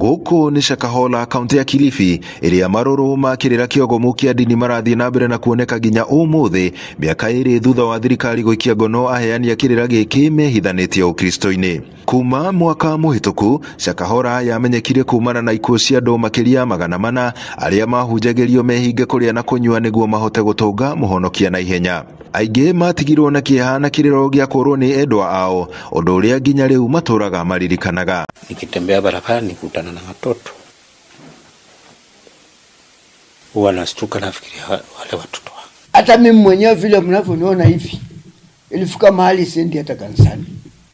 Gũkũ nĩ Shakahola, kaunti ya Kilifi, ĩrĩa marũrũ ma kĩrĩra kĩogomu kĩa ndini marathiĩ na mbere na kuoneka nginya ũmũthĩ, mĩaka 2 thutha wa thirikari gũikia ngono aheani a kĩrĩra gĩkĩ mehithanĩtie ũkristo-inĩ. Kuma mwaka mũhĩtũku, Shakahola yamenyekire kumana na ikuũ cia andũ makĩria 400 arĩa mahunjagĩrio mehinge kũrĩa na kũnyua nĩguo mahote gũtũnga mũhonokia na ihenya. Aingĩ matigirwo na kĩeha na kĩrĩro gĩa kũrwo nĩ endwa ao, ũndũ ũrĩa nginya rĩu matũraga maririkanaga. Nikitembea barabara nikutana na watoto huwa nastuka, nafikiria wale watoto wangu. Hata mimi mwenyewe vile mnavyoniona hivi, ilifika mahali siendi hata kanisani.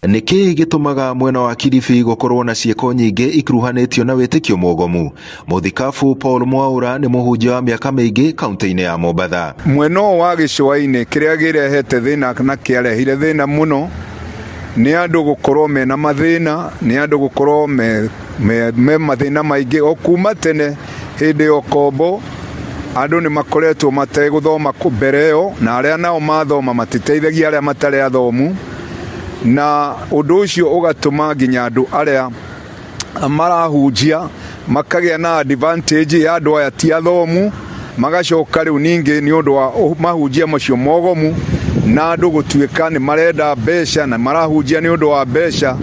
Nĩ kĩĩ gĩtũmaga mwena wa Kilifi gũkorwo na ciĩko nyingĩ ikuruhanĩtio na wĩtĩkio mwogomu? Mũthikabu Paul Mwaura nĩ mũhunjia wa mĩaka mĩingĩ kaunti-inĩ ya Mombatha. Mwena ũyũ wa gĩcũa-inĩ kĩrĩa kĩrehete thĩna na kĩarehire thĩna mũno nĩ andũ gũkorwo mena mathĩna, nĩ andũ gũkorwo me mathĩna maingĩ o kuma tene hĩndĩ ya ũkombo. Andũ nĩ makoretwo mategũthoma mbere ĩyo, na arĩa nao mathoma matiteithagia arĩa matarĩ athomu, na ũndũ ũcio ũgatũma nginya andũ arĩa marahunjia makagĩa na advantage ya andũ aya ti athomu, magacoka rĩu ningĩ nĩ ũndũ wa mahunjia macio mogomu na andũ gũtuĩka nĩ marenda mbeca na marahunjia nĩ ũndũ wa mbeca,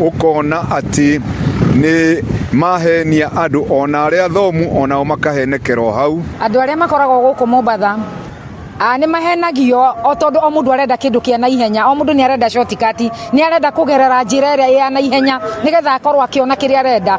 ũkona atĩ nĩ mahenia andũ ona arĩa athomu onao makahenekerwo hau. Andũ arĩa makoragwo gũkũ Mombatha nĩ mahenagio o tondũ o mũndũ arenda kĩndũ kĩa naihenya, o mũndũ nĩ arenda shortcut, nĩ arenda kũgerera njĩra ĩrĩa ya naihenya nĩgetha akorwo akĩona kĩrĩa arenda.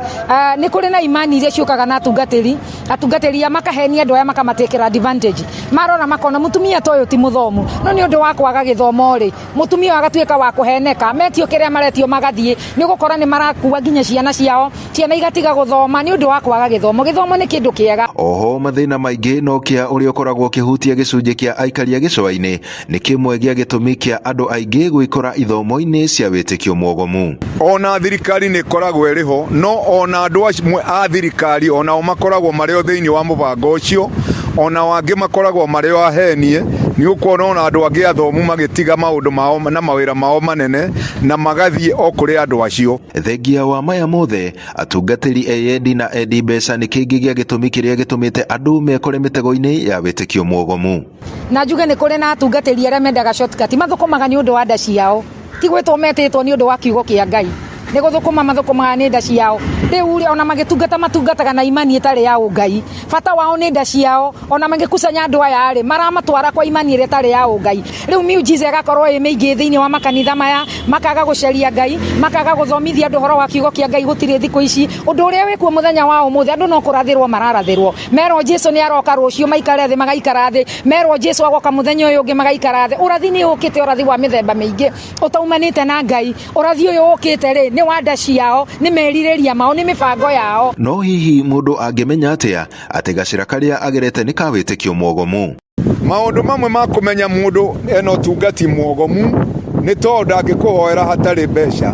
Nĩ kũrĩ na imani iria ciũkaga na atungatĩri, atungatĩri aya makahenia andũ aya makamatekera advantage. Marora makona mũtumia ta ũyũ ti mũthomu, no nĩ ũndũ wa kwaga gĩthomo rĩ, mũtumia ũyũ agatuĩka wa kũheneka, metio kĩrĩa maretio magathiĩ, nĩ ũgũkora nĩ marakua nginya ciana ciao, ciana igatiga gũthoma nĩ ũndũ wa kwaga gĩthomo. Gĩthomo nĩ kĩndũ kĩega. Oho mathĩna maingĩ no kĩa ũrĩa ũkoragwo ũkĩhutia gĩcunjĩ kĩa aikari a gĩcũa-inĩ nĩ kĩmwe gĩa gĩtũmi kĩa andũ aingĩ gwĩkora ithomo-inĩ cia wĩtĩkio mwogomu. Ona thirikari nĩ ĩkoragwo ĩrĩ ho, no ona andũ amwe a thirikari onao makoragwo marĩ o thĩinĩ wa mũbango ũcio, ona angĩ makoragwo marĩ o ahenie. Nĩ ũkuona ona andũ angĩ athomu magĩtiga maũndũ mao na mawĩra mao manene na magathiĩ o kũrĩ andũ acio. Thengia wa maya mothe, atungatĩri eyendi na endi mbeca nĩ kĩngĩ gĩa gĩtũmi kĩrĩa gĩtũmĩte andũ mekore mĩtego-inĩ ya wĩtĩkio mwogomu. Na njuge nĩ kũrĩ na atungatĩri arĩa mendaga shortcut, mathũkũmaga nĩ ũndũ wa nda ciao, ti gwĩtwo metĩtwo nĩ ũndũ wa kiugo kĩa Ngai, nĩ gũthũkũma mathũkũmaga nĩ nda ciao. Rĩu rĩ, ona magĩtungata matungataga na imani ĩtarĩ ya ũngai, bata wao nĩ nda ciao. Ona magĩkucanya andũ aya rĩ, maramatwara kwa imani ĩrĩa ĩtarĩ ya ũngai. Rĩu miujiza ĩgakorwo ĩ mĩingĩ thĩinĩ wa makanitha maya, makaga gũcaria Ngai, makaga gũthomithia andũ ũhoro wa kiugo kĩa Ngai. Gũtirĩ thikũ ici ũndũ ũrĩa wĩkuo mũthenya wa ũmũthĩ, andũ no kũrathĩrwo mararathĩrwo, merwo Jesu nĩ aroka rũciũ, maikare thĩ magaikara thĩ, merwo Jesu agoka mũthenya ũyũ ũngĩ magaikara thĩ. Ũrathi nĩ ũkĩte, ũrathi wa mĩthemba mĩingĩ ũtaumanĩte na Ngai. Ũrathi ũyũ ũkĩte rĩ, nĩ wa nda ciao, nĩ merirĩria mao, nĩ mĩbango yao. No hihi mũndũ angĩmenya atĩa atĩ gacĩra karĩa agerete nĩ ka wĩtĩkio mwogomu? Maũndũ mamwe ma kũmenya mũndũ ena ũtungati mwogomu nĩ tondũ angĩkũhoera hatarĩ mbeca,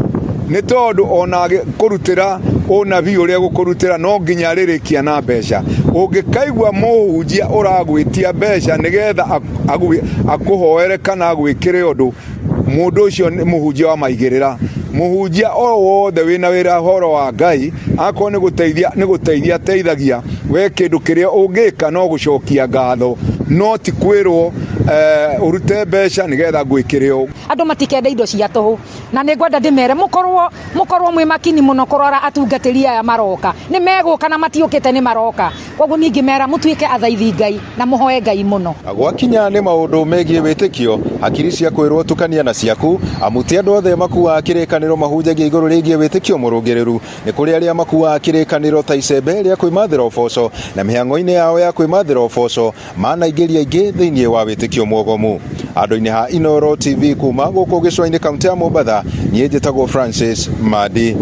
nĩ tondũ ona kũrutĩra ũnabii ũrĩa gũkũrutĩra no nginya arĩrĩkia na mbeca. Ũngĩkaigua mũhunjia ũragwĩtia mbeca nĩgetha akũhoere kana agwĩkĩre ũndũ, mũndũ ũcio nĩ mũhunjia wa maigĩrĩra. Mũhunjia o wothe wĩna wĩra ũhoro wa Ngai, akorwo nĩ gũteithia, nĩ gũteithia ateithagia, we kĩndũ kĩrĩa ũngĩka no gũcokia ngatho, no ti kwĩrwo ũrute mbeca nĩgetha ngwĩkĩre ũũ. Andũ matikende indo cia tũhũ, na nĩ ngwenda ndĩmere mũkorwo mwĩ makini mũno kũrora atungatĩri aya maroka. Nĩ megũka na matiũkĩte, nĩ maroka. Koguo ningĩ mera mũtuĩke athaithi Ngai na mũhoe Ngai mũno. Gwakinya nĩ maũndũ megiĩ wĩtĩkio, hakiri cia kwĩrwo tukania na ciaku, amu ti andũ othe makuaga kĩrĩkanĩro mahunjagia igũrũ rĩgiĩ wĩtĩkio mũrũngĩrĩru. Nĩ kũrĩ arĩa makuaga kĩrĩkanĩro ta icembe rĩa kwĩmathĩra ũboco, na mĩhang'o-inĩ yao ya kwĩmathĩra ũboco manaingĩria aingĩ thĩinĩ wa wĩtĩkio mwogomu. Andũ-inĩ ha Inooro TV kuma gũkũ gĩcũa-inĩ kaunti ya Mombatha, niĩ njĩtagwo Francis Madi.